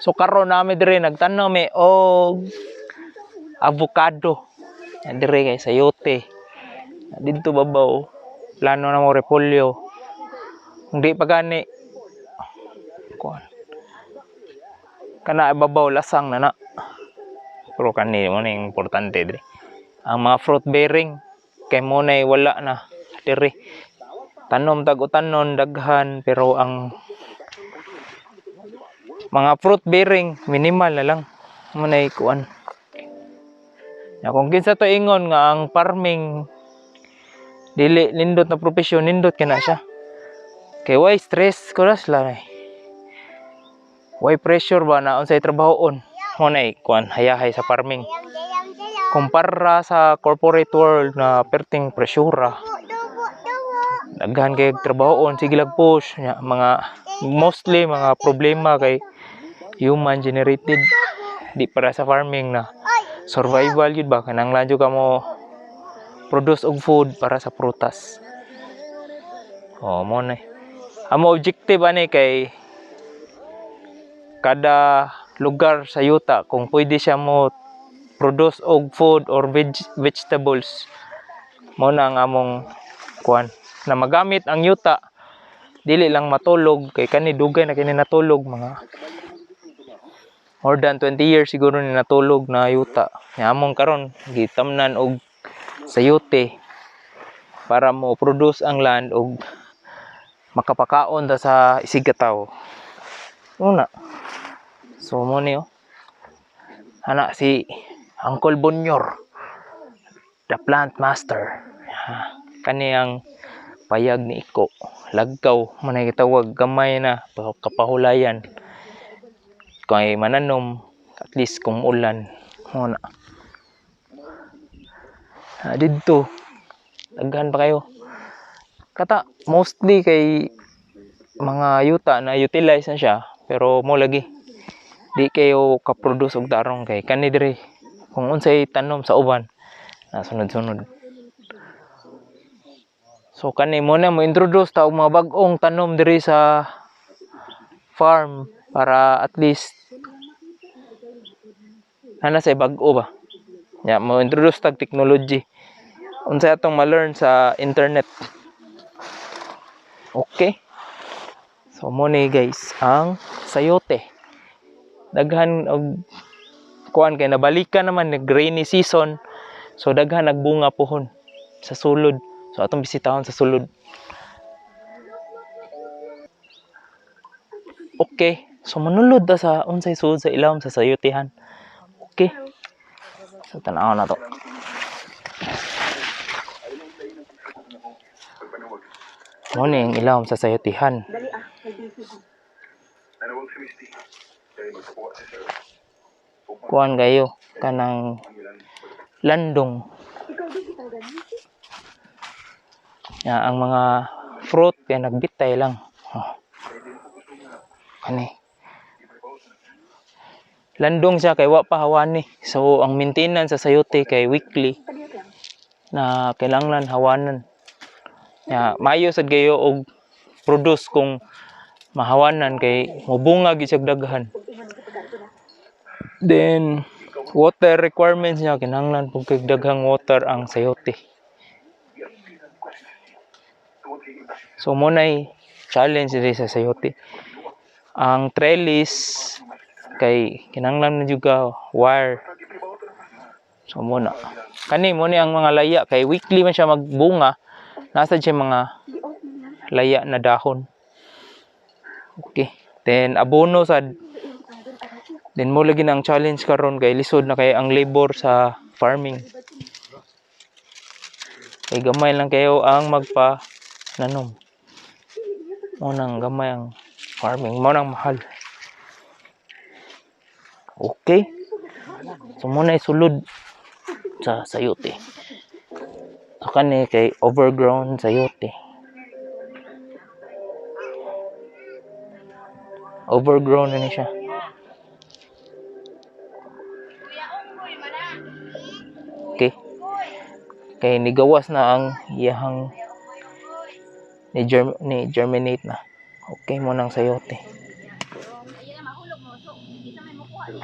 So karon nami dire nagtanom mi og avocado. Yan dire kay sayote. Didto babaw plano na mo repolyo. Kung di pa gani kuan. Kana babaw lasang na na. Pero kani mo na yung importante dire. Ang mga fruit bearing kay mo na wala na dire. Tanom tag utanon daghan, pero ang mga fruit bearing minimal na lang mo na kuan. Ya, kung kinsa to ingon nga ang farming dili nindot na propesyon, nindot kana siya. Kay why stress ko ra sila eh. Why pressure ba na unsay trabahoon mo na kuan hayahay sa farming. Kumpara sa corporate world na perting pressure, daghan kay trabahoon, sige lang push nya, mga mostly mga problema kay human generated, di para sa farming na survival yun ba, kanang jud ka mo produce og food para sa prutas. Oh, mo na eh. Amo objective ani kay kada lugar sa yuta kung pwede siya mo produce og food or vegetables, mo na ang among kuan na magamit ang yuta, dili lang matulog, kay kani dugay na kini natulog, mga more than 20 years siguro ni natulog na yuta. Nya among karon gitamnan og sayote para mo produce ang land og makapakaon ta sa isig ka tawo una. So mo ni oh. Ana si Uncle Bonyor, the plant master. Kani ang payag ni Iko, lagkaw man ay gitawag, gamay na kapahulayan kay mananom at least kung ulan mo na. Ah, didto daghan pa kayo kata, mostly kay mga yuta na utilize na siya, pero mo lagi di kayo ka-produce og tarong kay kani diri kung unsay tanom sa uban na sunod-sunod. So kani mo na mo introduce ta og mga bag-ong tanom diri sa farm para at least ana say bag-o ba ya, mo introduce tag technology unsay atong ma-learn sa internet. Okay, so mo ni guys ang sayote, daghan og kuan kay nabalikan naman nag rainy season, so daghan nagbunga pohon sa sulod, so atong bisitahon sa sulod. Okay, so manulod ta sa unsay sulod sa ilawom sa sayotehan. Okay, so tan-aw na to. Mo ni ang ilawom sa sayotehan. Kuan kayo kanang landong. Ya, ang mga fruit kay nagbitay lang. Oh. Kani. Landong siya kay wa pa hawani. So ang maintenance sa sayote kay weekly na kailangan hawanan. Ya, maayo sad kayo og produce kung mahawanan kay mobunga gyud siya daghan. Then water requirements niya, kinahanglan pud kay daghang water ang sayote. So mo nay challenge diri sa sayote. Ang trellis kay kinahanglan na jud ka wire. So mo na. Kani mo ni ang mga laya kay weekly man siya magbunga. Nasa siya mga laya na dahon. Okay. Then abono sad. Then mo lagi na ang challenge karon kay lisod na kay ang labor sa farming. Kay gamay lang kayo ang magpa nanom. Mo nang gamay ang farming, mo nang mahal. Okay. So mo na sulod sa sayote. So kani kay overgrown sayote. Overgrown na ni siya. Okay. Kay nigawas na ang iyahang ni germinate na. Okay mo nang sayote. So, isa may mukuha.